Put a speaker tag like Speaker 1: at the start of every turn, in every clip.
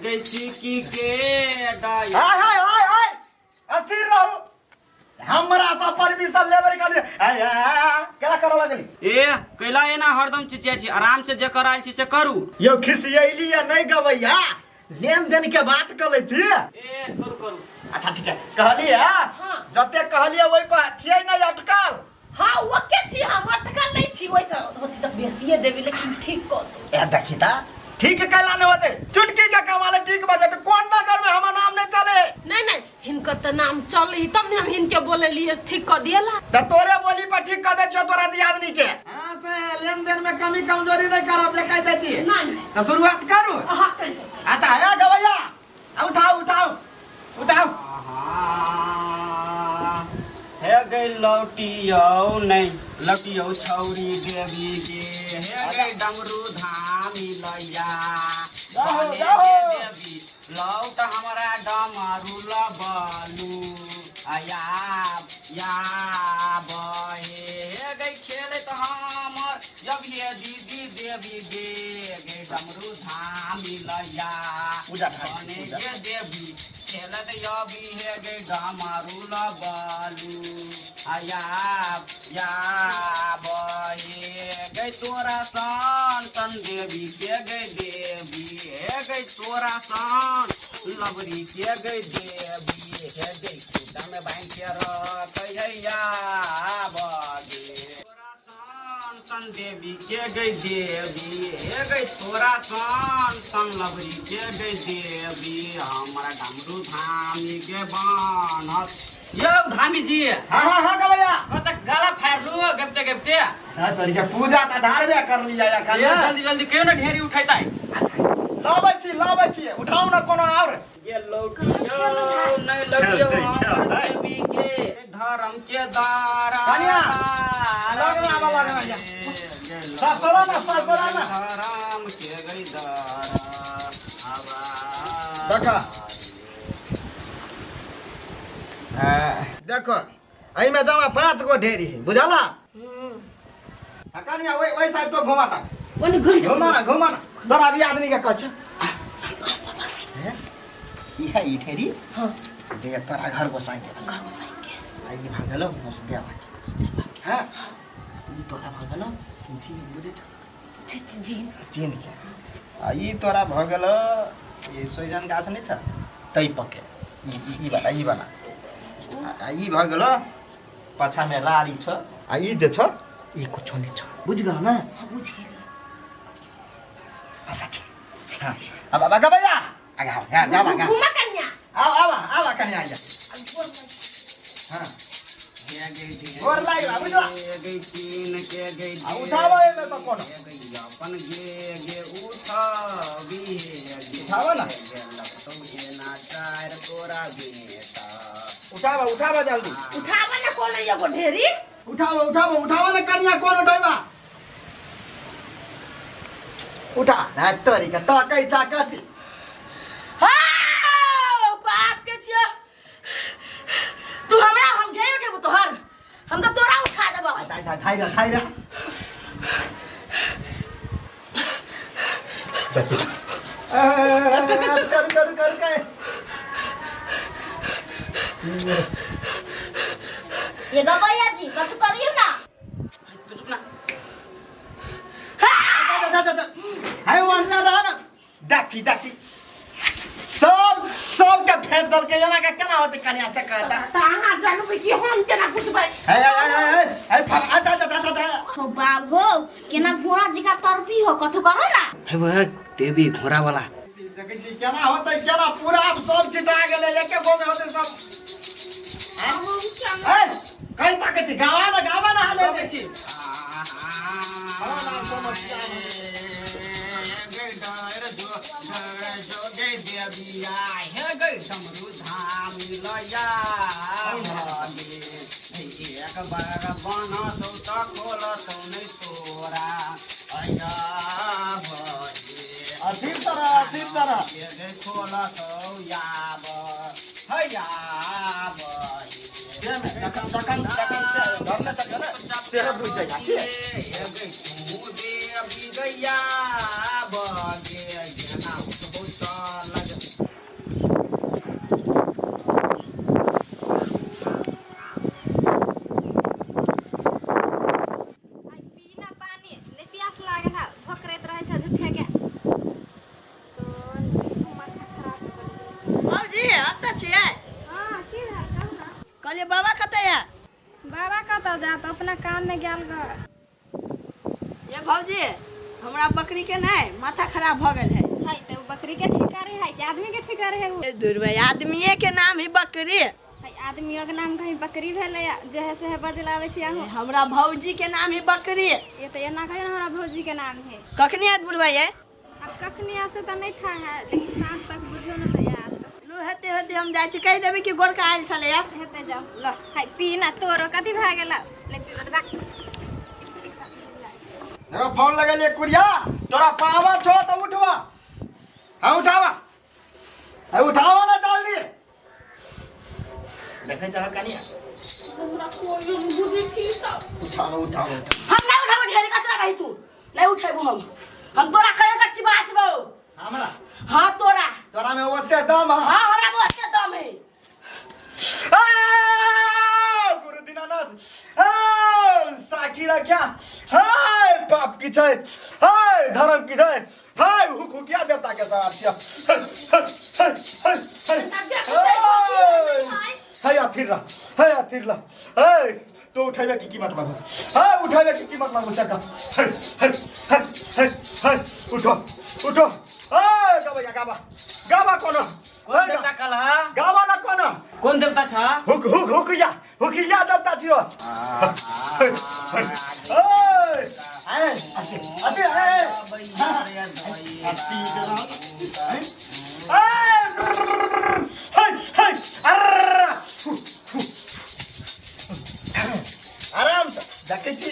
Speaker 1: गई सिकी के डाय।
Speaker 2: हाय हाय हाय हाय, अस्थिर रहू। हमरा से परमिशन लेबे के केला करऽ लगली?
Speaker 1: ए कैला एना हरदम चिचिया छी? आराम से जे करायल छी से करू।
Speaker 2: यौ खिसियैली या नहीं गबैया, लेन देन के बात कर लै छी।
Speaker 1: ए करू करू।
Speaker 2: अच्छा ठीक है, कहलिए
Speaker 3: हाँ।
Speaker 2: जते कहलिए ओहि पर छियै नहीं अटकल।
Speaker 3: हाँ ओके छी, हम अटकल नहीं छी। वैसे होती तो बेसिए देबी, लेकिन ठीक कर दो।
Speaker 2: ए देखी ता ठीक कैला नहीं होते, चुटकी के कमाले ठीक बजे तो कोन नगर में हमर नाम नहीं चले।
Speaker 3: नहीं नहीं, हिनकर तो नाम चल ही तब ने हम हिनके बोले लिए ठीक कर दिएला।
Speaker 2: त तोरे बोली पर ठीक कर दे छो तोरा दियादनी के। हां से लेन देन में कमी कमजोरी नहीं करब जे कह दे छी।
Speaker 3: नहीं।
Speaker 2: त शुरुआत करू।
Speaker 3: हाँ कर दो।
Speaker 2: अच्छा है गवैया, उठाओ उठाओ उठाओ।
Speaker 1: हे गई लौटियौ नहीं लौटियौ छौरी देवी गे, हे गई डमरू धामी लैया
Speaker 2: जाहो,
Speaker 1: बने
Speaker 2: जाहो।
Speaker 1: गे देवी लौट हमरा डमरू लबलू आया या बहे, हे गई खेलत हमर जब हे दीदी देवी गे, गे डमरू धामी लैया
Speaker 2: पूजा भाई,
Speaker 1: बने
Speaker 2: पूजा।
Speaker 1: गे देवी खेलत यबी हे गे डमरू लबलू आया या बहे, गई तोरा सन सन देवी के गई देवी, हे गई तोरा सन लबरी के गई देवी, हे गई खूटा में बांध के रख या बगे, तोरा सन सन देवी के गई देवी, हे गई तोरा सन सन लबरी के गई देवी, हमरा डमरू धामी के बनत। यौ धामी जी।
Speaker 2: हाँ हाँ हाँ गवैया।
Speaker 1: कत गाला फाड़लू गबते गबते?
Speaker 2: हाँ तोरी के पूजा त ढारबे कर लिया या
Speaker 1: ए, जल्दी जल्दी कहियो ना ढेरी उठैतै।
Speaker 2: लाबै छी लाबै छी, उठाउ ना कोनो और।
Speaker 1: ये लौटियो नहीं लौटियो
Speaker 2: खेलतै, खेलतै।
Speaker 1: देवी के धर्म के दारा।
Speaker 2: कनिया, लगना आबा, लगना जा। ससुरा ना, ससुरा ना।
Speaker 1: धर्म के गई दारा आबा।
Speaker 2: देखा। देखो एहिमे जमा 5 गो ढेरी है, बुझला? आ कनिया ओइ ओइ साइड तो घुमा ता।
Speaker 3: ओने घुर जा।
Speaker 2: घुमा ना घुमा ना, तोरा भी आदमी के कह छे। हैं? ई है ई ढेरी।
Speaker 3: हाँ।
Speaker 2: दे तोरा घर गोसाई के।
Speaker 3: घर गोसाई के।
Speaker 2: आ ई भागलो मुसदेवा के। हाँ ई तोरा भागलो जी बुझे छ?
Speaker 3: बुझे छी जी।
Speaker 2: चीन के। आ ई तोरा भगलो ई सोइजन गाछ नहीं छ तै पके ई ई ई वाला ई वाला। आ ई भगलो पाछा में लारी छ। आ ई जे छ ई कुछो नहीं छ, बुझ गेल ना?
Speaker 3: हाँ बुझ गेली।
Speaker 2: अच्छा ठीक। हाँ अब अब गबैया आगा गा गा गा।
Speaker 3: घुमा कन्या।
Speaker 2: आव आव आव कन्या आजा। हाँ गोर लाग बा, बुझला?
Speaker 1: के गई चीन के गई
Speaker 2: आ उठाबो एमे तो कोनो।
Speaker 1: के गई अपन गे गे उठाबी गे।
Speaker 2: उठाबो ना।
Speaker 1: गे लगतौ एना चार तोरा बेटा।
Speaker 2: उठाबो उठाबो जल्दी।
Speaker 3: उठाबो ना कोनो एगो ढेरी।
Speaker 2: उठाबो उठाबो उठाबो ना कन्या, कोन उठाबा? उठा ना तोरी के तकै चा कथी।
Speaker 3: हाँ बाप के छिया तू हमरा, हम ढेरी उठेबो तोहर, हम तो तोरा उठा देबो।
Speaker 2: धाइ धाइ धाइ रा धाइ रा। कर कर कर कर।
Speaker 4: ये गबैया जी कथु करियो ना।
Speaker 1: तू चुप ना।
Speaker 2: हाय वन्ना रह ना। देखी देखी सब सब के फेंट दल के एना के केना होते कन्या से कहता।
Speaker 3: त अहाँ जानबै कि हम केना बुझबै?
Speaker 2: हे हे हे हे हे फर आ जा जा जा जा।
Speaker 4: हो बाप हो, केना घोड़ा जका तरपी हो, कथु करो ना।
Speaker 1: हे बे देवी घोड़ा वाला।
Speaker 2: देखै छी केना होतै केना पूरा आब सब छिटा गेलै, एके गो में होतै सब। ए कहि ताकै छी गावा ना गावा ना हाले
Speaker 1: लगै छी।
Speaker 2: अथी तरह अथी तरह जखन जखन जखन घर में तक ना तेरा बुझ जाइ छी।
Speaker 5: कतऽ जात अपना काम में गेल ग।
Speaker 3: ये भौजी हमरा बकरी के नहीं माथा खराब भ गेल है।
Speaker 5: है त उ बकरी के ठीक करे है कि आदमी के ठीक करे है उ?
Speaker 3: ए दुर्बे आदमीये के नाम ही बकरी।
Speaker 5: है आदमियों के नाम कहीं बकरी भेलै जे है से है बजलाबै छी अहूँ।
Speaker 3: हमरा भौजी के नाम ही बकरी।
Speaker 5: ये तो एना कहियो ना हमरा भौजी के नाम है।
Speaker 3: कखनी आयत बुढ़वा ये?
Speaker 5: अब कखनी आसे त नहीं था है लेकिन साँझ तक बुझियो न त आयत।
Speaker 3: लू हेते हेते हम जाइ छी कहि देबै कि गोरका आयल छलैया।
Speaker 5: हेते जाओ।
Speaker 3: ल
Speaker 5: है पी ना तोरो कथी भए गेल ले पी बा।
Speaker 2: देखो फोन लगेलिए कुरिया तोरा पावा छो तो उठवा। हाँ उठावा। हाँ उठावा ना जल्दी। देखै चाह कनिया।
Speaker 6: हमरा कोई नहीं बुझै छी सब।
Speaker 2: उठावा उठावा।
Speaker 3: हम नहीं उठाबो ढेर कसला रही तू नहीं उठेबो हम। हम तोरा कहे के चिबाचबो।
Speaker 2: हमरा?
Speaker 3: हाँ तोरा।
Speaker 2: तोरा में ओते दम है।
Speaker 3: हाँ हमरा में ओते दम है।
Speaker 2: गुरु दीनानाथ साखी रखा हाय पाप की छै हाय धर्म की छै हाय हुक हुकिया देवता के सवार छिया। हाय अथिर रह हाय अथिर रह हाय तो उठेबे की की मतलब हाय उठेबे की की मतलब चका हाय हाय हाय हाय उठो उठो हाय गाबा गाबा गाबा कोनो
Speaker 1: कोन देवता कलहा?
Speaker 2: गाबा ना कोनो।
Speaker 1: कोन देवता छ?
Speaker 2: हुक हुक हुकिया हुकिया देवता छियो। ओए अरे अरे आराम से देखै छी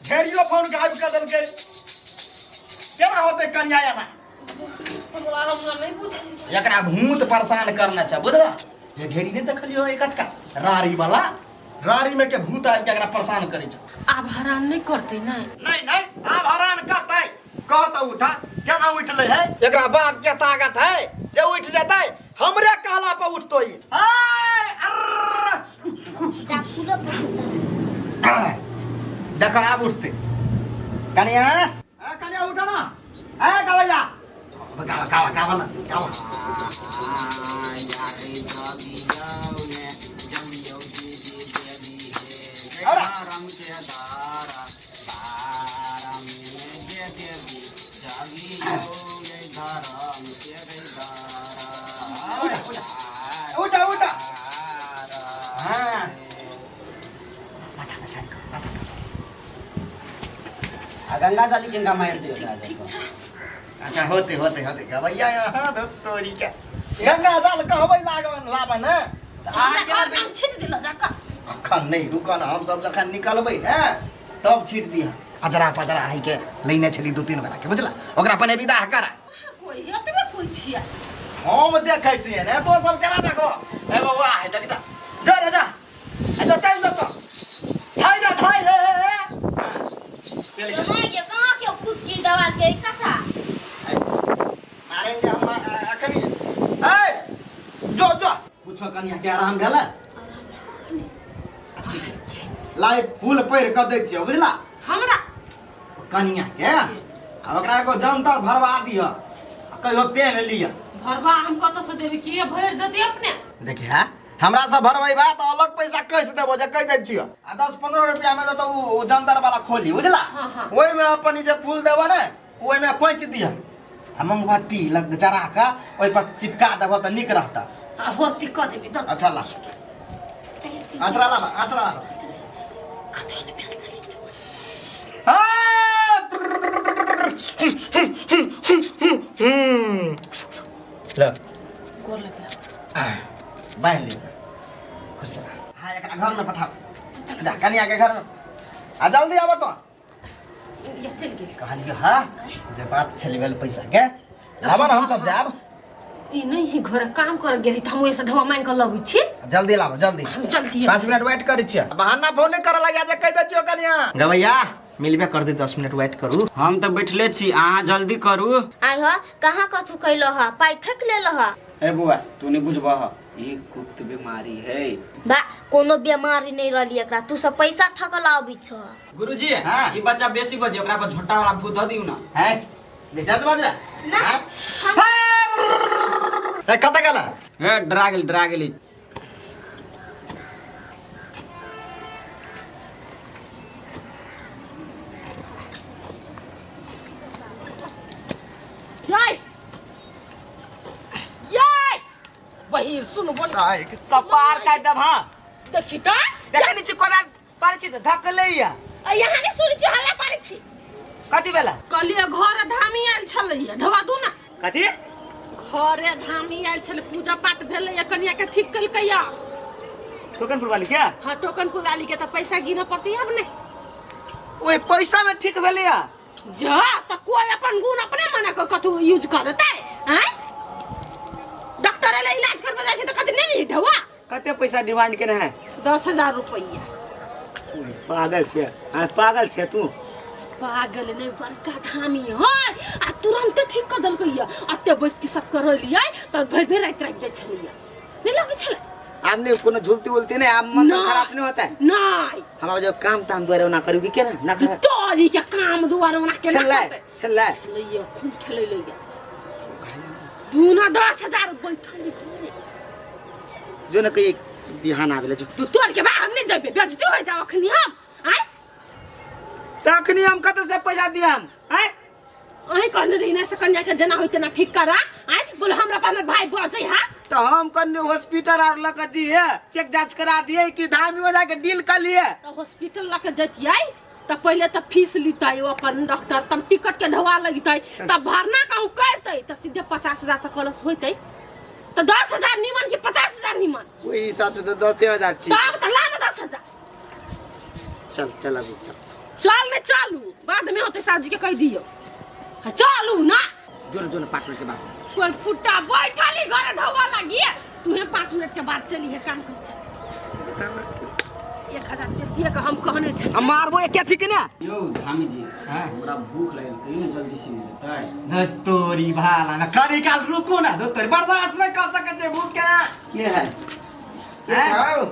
Speaker 2: ढेरियो फोन गायब कर देलकै। केना होतै कन्या एना?
Speaker 6: हमरा हमरा नहीं बुझल।
Speaker 2: एकरा भूत परेशान करना छै बुझला। जे ढेरी नहीं देखलियो एकटका रारी वाला रारी में के भूत आबि के एकरा परेशान करै छै।
Speaker 6: आब हरान नहीं करतै नहीं।
Speaker 2: नहीं नहीं आब हरान करतै। कह त उठा केना उठलै है? एकरा बाप के ताकत है जे उठ जेतै हमरे कहला पर उठतो ई।
Speaker 4: जा फूलो
Speaker 2: देख आब उठतै। कनिया ए कनिया उठ ना। ए गवैया गावा गावा गावा ना गावा। उठा उठा। हाँ
Speaker 1: गंगा जल के मार दियो।
Speaker 6: ठीक छ।
Speaker 2: अच्छा होते होते होते गवैया यहाँ धो तोरी के गंगा जल कहबै लागवन लाबन ने
Speaker 6: हमरा घर में छीट दिल जाका।
Speaker 2: अखन नहीं रुक न हम सब जखन निकलबै ने तब छीट दिह। अजरा पजरा है के लेने छली दू तीन गोरा के बुझला ओकरा पने विदाह करा।
Speaker 6: कोई एतबे कोई छिया
Speaker 2: हम देखै छियै ने तो सब केना देखो। ए बौआ है देख जा जा रे जा। अच्छा चल जा तो थाई रे थाई रे। चल
Speaker 4: ये कहाँ के कूद की दवा के कथा
Speaker 2: मारेंगे हम अखनी। ए जो जो पूछो कनिया के आराम भेला? लाई फूल पहिर क दै छियौ बुझला
Speaker 6: हमरा
Speaker 2: कनिया के आ ओकरा एगो जंतर भरवा दिह आ कहियो पेन लिअ।
Speaker 6: भरवा हम कत से देबै के भरि देतै अपने?
Speaker 2: देखिए हां हमरा से भरबैबा त अलग पैसा कैसे देबो जे कहि दै छियौ। आ 10-15 रुपया में त उ जंतर वाला खोली बुझला। ओइ में अपन जे फूल देबो ने ओइ में कोंच दिह आ मोमबत्ती लग जरा के ओइ पर चिपका देबो त नीक रहता।
Speaker 6: होती क देबी।
Speaker 2: अच्छा ला आचरा लाबा आचरा लाबा।
Speaker 6: कतौ ने भेल चली।
Speaker 2: ल
Speaker 6: गोर लग
Speaker 2: बान्हि ले खुश रह। हाँ एकरा घर में पठाओ जा कनिया के घर में आ जल्दी आबो तो।
Speaker 6: या चल गेल
Speaker 2: कहलियो हाँ जे बात छली भेल पैसा के लाबा न हम सब जाब।
Speaker 6: ई नहीं ही घर काम कर गेली त हम ओइ से ढवा मांग के लबै छी।
Speaker 2: जल्दी लाबो जल्दी।
Speaker 6: हम चलती
Speaker 2: 5 मिनट वेट करै छियै। बहाना फोन नहीं करे लगा जे कहि दै छियो कनिया। गवैया मिलबे कर दे 10 मिनट वेट करू।
Speaker 1: हम तो बैठले छी अहाँ जल्दी करू।
Speaker 4: आइ ह कहाँ कथू कैलो ह पाइ ठक लेल ह।
Speaker 1: ए बुआ तू नहीं बुझबह ई गुप्त बीमारी है।
Speaker 4: बा कोनो बीमारी नहीं रहली एकरा तू सब पैसा ठकल आबी छ।
Speaker 1: गुरुजी ई बच्चा बेसी बजे ओकरा पर झोटा वाला भूत द दिउ ना।
Speaker 2: है बेचाज बजबा
Speaker 4: ना।
Speaker 2: ए कत गेला?
Speaker 1: ए डरा गेल डरा गेली।
Speaker 6: बहिर सुन बोल
Speaker 1: साइक कपार काट देब। हां
Speaker 6: देखी त
Speaker 1: देखे नै छी कोना पारै छी त धक लैया।
Speaker 6: आ यहाँ नहीं सुनै छी हल्ला पारै छी।
Speaker 1: कथी भेला?
Speaker 6: कहलिए घर धामी आयल छलैया ढवा दू ना।
Speaker 1: कथी?
Speaker 6: घरे धामी आयल छलै, पूजा पाठ भेलैया, कनिया के ठीक केलकैया।
Speaker 1: टोकन पुरवाली क्या?
Speaker 6: हाँ टोकन पुरवाली के त पैसा गिनऽ पड़तै आब ने।
Speaker 1: ओए पैसा में ठीक भेलैया।
Speaker 6: जा त कोई अपन गुण अपने मना के कतौ यूज कर देतै हैं? डॉक्टर एले इलाज करबे जाइ छै त कथी नहीं ढवा।
Speaker 1: कते पैसा डिमांड केने है?
Speaker 6: 10,000 रुपैया।
Speaker 1: ओए, पागल छे। हाँ पागल छे तू।
Speaker 6: पागल नहीं बड़का धामी है आ तुरंत ठीक कर देलकैया। अते बैस के सब करलियै त भरि भरि राति राति जाइ छलैया। नहीं लगै छलै।
Speaker 1: आब नहीं कोनो झुलती उलती नहीं, आब मन खराब नहीं होता है।
Speaker 6: नहीं
Speaker 1: हम जब काम ताम द्वारे ना करू कि केना ना कर
Speaker 6: तोरी के काम दुआरे ओना केना
Speaker 1: छलै
Speaker 6: करतै?
Speaker 1: छलै
Speaker 6: छलैया खूब खेलै लैया। दूना 10,000 बैठल घरे।
Speaker 1: जो न कही बिहान आबेले जो।
Speaker 6: तू तोर के बा हम नहीं जेबे, बेइज्जती हो जाओ अखनी हम। आय
Speaker 1: तखनी हम कत से पैसा दिया हम? आय
Speaker 6: अहीं कहने रही ना से कन्या के जना होइते ना ठीक करा। आय बोल हमरा पास भाई बजै हा
Speaker 1: तो हम कन्ने हॉस्पिटल आर लक जी है चेक जांच करा दिए कि धामी हो जाके डील कर लिए।
Speaker 6: तो हॉस्पिटल लक जतियै त पहिले त फीस लितै ओ अपन डॉक्टर, तब टिकट के ढवा लगतै, तब भरना कहूं करतै त सीधे 50,000 तक कलस होइतै। त 10,000 निमन कि 50,000 निमन?
Speaker 1: ओही हिसाब से त 10,000 ठीक।
Speaker 6: तब त ला ना 10,000।
Speaker 1: चल चल अभी चल।
Speaker 6: चल ने चलू बाद में होतै साहब जी के कह दियो। हाँ, चलू ना।
Speaker 1: जो जो 5 मिनट के बाद।
Speaker 6: कोई फुटा बैठली घरे ढवा लागी तू 5 मिनट के बाद चली है काम कर चल। 1,000 बेसिए के हम कहने छे।
Speaker 1: हम मारबो एक अथी के ना।
Speaker 7: यौ धामी जी
Speaker 2: हां
Speaker 7: हमरा भूख लागल कहियो ने जल्दी से देतै।
Speaker 2: न तोरी भाला ना कनी काल रुको ना दो तोरी बर्दाश्त नहीं कर सके छे भूख के।
Speaker 1: के है? के है?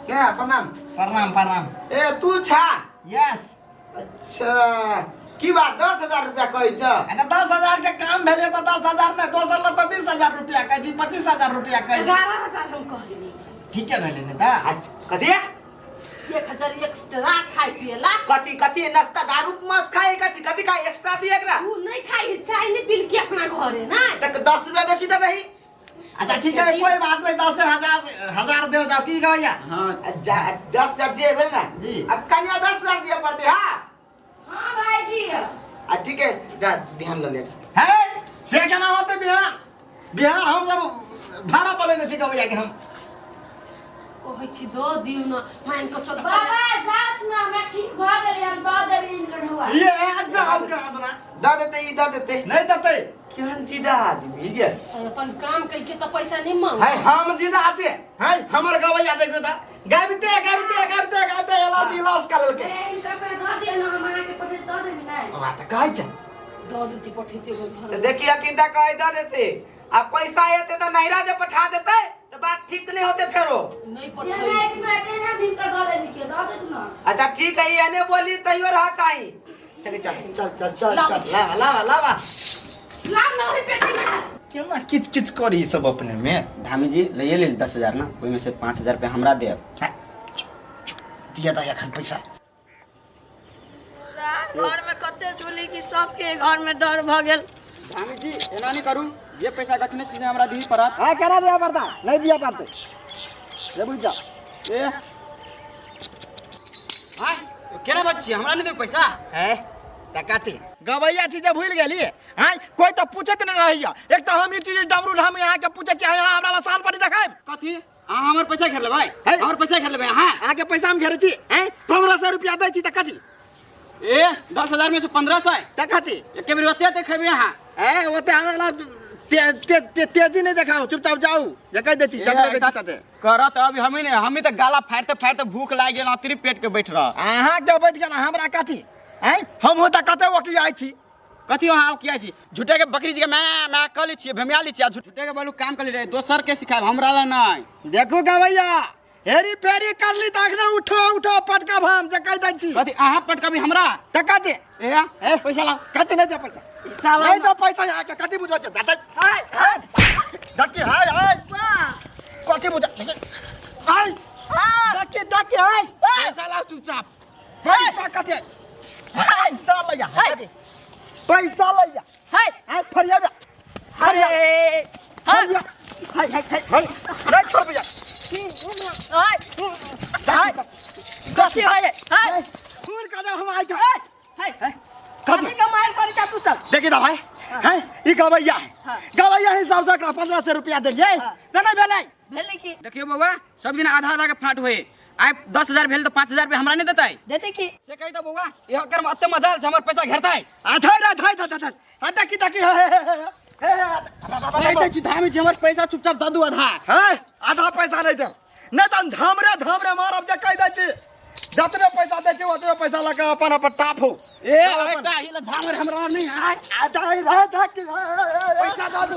Speaker 1: के है? प्रणाम।
Speaker 2: प्रणाम प्रणाम।
Speaker 1: ए तू छा?
Speaker 2: यस।
Speaker 1: अच्छा की बात 10,000 रुपया कहै छ?
Speaker 2: अच्छा 10,000 के काम भेलै त 10,000 ने दोसर ल त 20,000 रुपया कहै छी, 25,000 रुपया कहै छी।
Speaker 6: 11,000 हम कहलियै।
Speaker 2: ठीक है भेलै ने त?
Speaker 1: अच्छा कथी?
Speaker 6: 1,000 एक्स्ट्रा खाइ पियला।
Speaker 1: कथी कथी नाश्ता दारू माछ खाए कथी कथी खाए एक्स्ट्रा दिए एकरा?
Speaker 6: उ नहीं खाइ चाय नहीं पील के अपना घरे ना।
Speaker 1: तक 10 रुपया बेसी दे दही।
Speaker 2: अच्छा ठीक है कोई बात नहीं, 10,000 दे जाओ की कहैया?
Speaker 7: हां
Speaker 1: अच्छा 10,000 जे भेल ना
Speaker 2: जी।
Speaker 1: अब कन्या 10,000 दिए पड़ते। हां
Speaker 3: हां भाई जी।
Speaker 1: आ ठीक है जा बिहान ल ले।
Speaker 2: है से केना होते बिहान? बिहान हम सब भाड़ा पर लेने छी कहैया के हम
Speaker 6: कहै छी दऽ दियौ न मान के चल।
Speaker 3: बाबा जात ना हमरा ठीक भ गेलै, हम दऽ देबै इनकर ढौआ।
Speaker 2: ये जाओ का अपना
Speaker 1: दऽ देतै ई दऽ देतै
Speaker 2: नहीं देतै।
Speaker 1: केहन सीधा आदमी गे।
Speaker 6: अपन काम कइके त पैसा नहीं मांग।
Speaker 2: है हम सीधा छै है हमर गवैया देखो त गाबिते गाबिते गाबिते गाबिते एला इलाज कर लेलकै।
Speaker 3: इनकर पे दऽ दियौ न हम अहाँ के पठे दऽ देबै नै।
Speaker 2: ओ त कहै छै
Speaker 6: दऽ देती पठेती एगो घर।
Speaker 1: त देखिए किनता कहै दऽ देतै आ पैसा एते त नहिरा जे पठा देतै त बात ठीक नहीं होते फेरो।
Speaker 6: नहीं
Speaker 3: जे
Speaker 6: पठै
Speaker 3: नाइट में एते ना इनकर दऽ देबै के दऽ देत न।
Speaker 1: अच्छा ठीक है एने बोली तैयो रह चाही।
Speaker 2: चल चल चल चल चल चल लावा लावा लावा
Speaker 6: लाव ना ओहि पेटी में।
Speaker 2: केना किच किच करी सब अपने में?
Speaker 7: धामी जी लइए लेल 10,000 ना ओहिमे से 5,000 रुपया हमरा देब।
Speaker 2: दिया दा एखन पैसा।
Speaker 3: सब घर में कते झूली की सबके घर में डर भ गेल।
Speaker 7: धामी जी एना नहीं करू, जे पैसा गछने से हमरा दिही पड़त।
Speaker 2: हां केना दिया पड़ता? नहीं दिया पड़ते ले बुझ जा।
Speaker 7: ए हां केना बात छी हमरा नहीं देब पैसा?
Speaker 2: है त कथी गवैया छी जे भूल गेली? हां कोई त पूछत नहीं रहैया। एक त हम ई चीज डमरू ढाम यहाँ के पूछे छी, अहाँ हमरा ला साल पड़ी देखाब
Speaker 7: कथी? अहाँ हमर पैसा घेर लेबै? हमर पैसा घेर लेबै अहाँ?
Speaker 2: अहाँ के पैसा हम घेरै छी? हैं 1500 रुपया दै छी त कथी?
Speaker 7: ए 10,000 में से 1500
Speaker 2: त कथी?
Speaker 7: एके बेर ओते देखेबै अहाँ।
Speaker 2: ए ओते हमरा ला ते ते ते तेजी नहीं देखाओ, चुपचाप जाओ जे कह दै छी जतबे दै छी तते
Speaker 7: करत। अभी हमी ने हमी त गाला फाड़ते फाड़ते भूख लागि गेल अतरी पेट के बैठ रह।
Speaker 2: अहाँ के बैठ गेल हमरा कथी? हैं हम हो त कते ओकियाइ छी।
Speaker 7: कथी अहाँ ओकियाइ छी? झूठे के बकरी जी के मैं मैं कह लै छियै भेमिया लै छियै आ झूठे के बोलू काम कर लै रहे दोसर के सिखायब हमरा ला नहीं।
Speaker 2: देखू गवैया हेरी फेरी करली त अखने उठो उठो पटका भाम जे कह दै छी।
Speaker 7: कथी अहाँ पटकबी हमरा?
Speaker 2: त कथी?
Speaker 7: ए
Speaker 2: ए
Speaker 7: पैसा लाओ।
Speaker 2: कथी नहीं दे पैसा?
Speaker 7: पैसा लाओ
Speaker 2: नहीं दे पैसा यहाँ के कथी बुझै छै? दादा हाय हाय डकी हाय हाय कथी बुझ हाय डकी डकी हाय
Speaker 7: पैसा लाओ चुपचाप।
Speaker 2: पैसा कथी? पैसा लैया पैसा लैया
Speaker 3: है
Speaker 2: हाय फरिया फरिया फरिया।
Speaker 7: हाय हाय हाय
Speaker 2: हाय नहीं छोड़ भैया
Speaker 3: ओए हाय कथी होय हाय
Speaker 7: खून का दे हम आई था
Speaker 3: हाय कथी के मार करी का तू सब
Speaker 7: देखी दा भाई हैं ई गवैया है गवैया हिसाब से एकरा 1500 रुपया देलियै त नहि भेलै
Speaker 3: भेलै की
Speaker 1: देखियो बौआ सब दिन आधा आधा के फाट होए आइ 10,000 भेल तऽ 5,000 रुपया हमरा नहि देतै
Speaker 3: देते की
Speaker 1: से कहि दऽ बौआ एकर में एते मजा छै हमर पैसा घेरतै
Speaker 7: आधा रे आधा आधा आधा आ देखी देखी हे हे हे हे
Speaker 1: कहि दै छी धामी जे हमर पैसा चुपचाप दऽ दू आधा
Speaker 7: हैं आधा पैसा नहीं देब नहीं तऽ धामरे धामरे मारब जे कहि दै छी जतने पैसा दै छी ओतने पैसा लऽ कऽ अपन अपन टाप हो
Speaker 1: ए एकटा ई झामर हमरा नहि आय
Speaker 7: आधा रे देखी
Speaker 1: पैसा दऽ दू